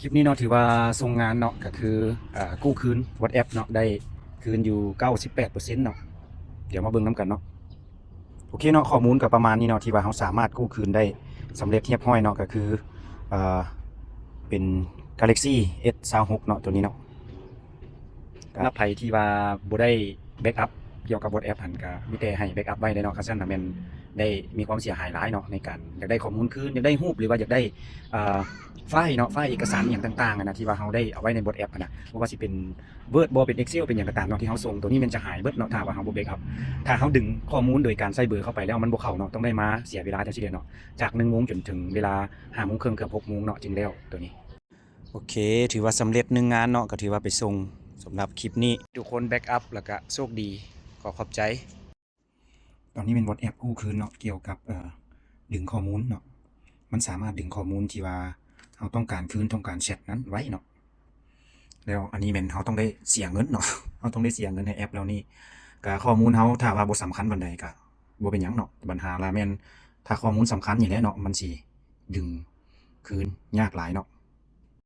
ຄລິບນີ້ເນາະ ຖືວ່າສົ່ງງານເນາະ ກໍຄື ເອີ ກູ້ຄືນ WhatsApp ເນາະ ໄດ້ຄືນຢູ່ເກົ້າສິບແປດເປີເຊັນເນາະ. ດຽວມາເບິ່ງນຳກັນເນາະ. ໂອເຄເນາະ ຂໍ້ມູນກໍປະມານນີ້ເນາະ ທີ່ວ່າເຮົາສາມາດກູ້ຄືນໄດ້ສຳເລັດຮຽບຮ້ອຍເນາະ ກໍຄື ເອີ ເປັນ Galaxy S ຊາວຫົກເນາະ ຕົວນີ້ເນາະ. ສຳລັບໃຜທີ່ວ່າບໍ່ໄດ້ backup ກ່ຽວກັບ WhatsApp ຫັ້ນ ກໍມີແຕ່ໃຫ້ backup ໄວ້ເດ້ເນາະ. ຄັນຊັ້ນນະແມ່ນໄດ້ມີຄວາມເສຍຫາຍຫຼາຍເນາະ ໃນການຢາກໄດ້ຂໍ້ມູນຄືນ, ຢາກໄດ້ຮູບ ຫຼືວ່າຢາກໄດ້ ເອີ ໄຟລ໌ເນາະ, ໄຟລ໌ເອກະສານອີ່ຫຍັງຕ່າງໆ ຫັ້ນນະ ທີ່ວ່າເຮົາໄດ້ເອົາໄວ້ໃນ WhatsApp ຫັ້ນນະ, ບໍ່ວ່າຊິເປັນ Word ບໍ່ ເປັນ Excel ເປັນຫຍັງກໍຕາມເນາະ ທີ່ເຮົາສົ່ງ ຕົວນີ້ແມ່ນຈະຫາຍເບິດເນາະ ຖ້າວ່າເຮົາບໍ່ backup. ຖ້າເຮົາດຶງຂໍ້ມູນໂດຍການໃຊ້ເບີເຂົ້າໄປແລ້ວ ມັນບໍ່ເຂົ້າເນາະ, ຕ້ອງໄດ້ມາເສຍເວລາຈັ່ງຊີ້ເດ້ເນາະ, ຈາກໜຶ່ງໂມງຈົນເຖິງເວລາຫ້າໂມງເຄິ່ງ ເກືອບຫົກໂມງເນາະ ຈຶ່ງແລ້ວຕົວນີ້. ໂອເຄ ຖືວ່າສຳເລັດໜຶ່ງງານເນາະ, ກໍຖືວ່າໄປສົ່ງສຳລັບຄລິບນີ້. ທຸກຄົນ backup ແລ້ວກະໂຊກດີ, ຂໍຂອບໃຈ. ຕອນນີ້ແມ່ນ WhatsApp ກູ້ຄືນເນາະ ກ່ຽວກັບ ເອີ ດຶງຂໍ້ມູນເນາະ, ມັນສາມາດດຶງຂໍ້ມູນທີ່ວ່າເຮົາຕ້ອງການຄືນ, ຕ້ອງການແຊັດນັ້ນໄວ້ເນາະ. ແລ້ວອັນນີ້ແມ່ນເຮົາຕ້ອງໄດ້ເສຍເງິນເນາະ, ເຮົາຕ້ອງໄດ້ເສຍເງິນໃຫ້ແອັບເຫຼົ່ານີ້. ກະຂໍ້ມູນເຮົາຖ້າວ່າບໍ່ສຳຄັນປານໃດກະບໍ່ເປັນຫຍັງເນາະ, ບັນຫາລະແມ່ນຖ້າຂໍ້ມູນສຳຄັນນີ້ແຫຼະເນາະ ມັນຊິດຶງຄືນຍາກຫຼາຍເນາະ.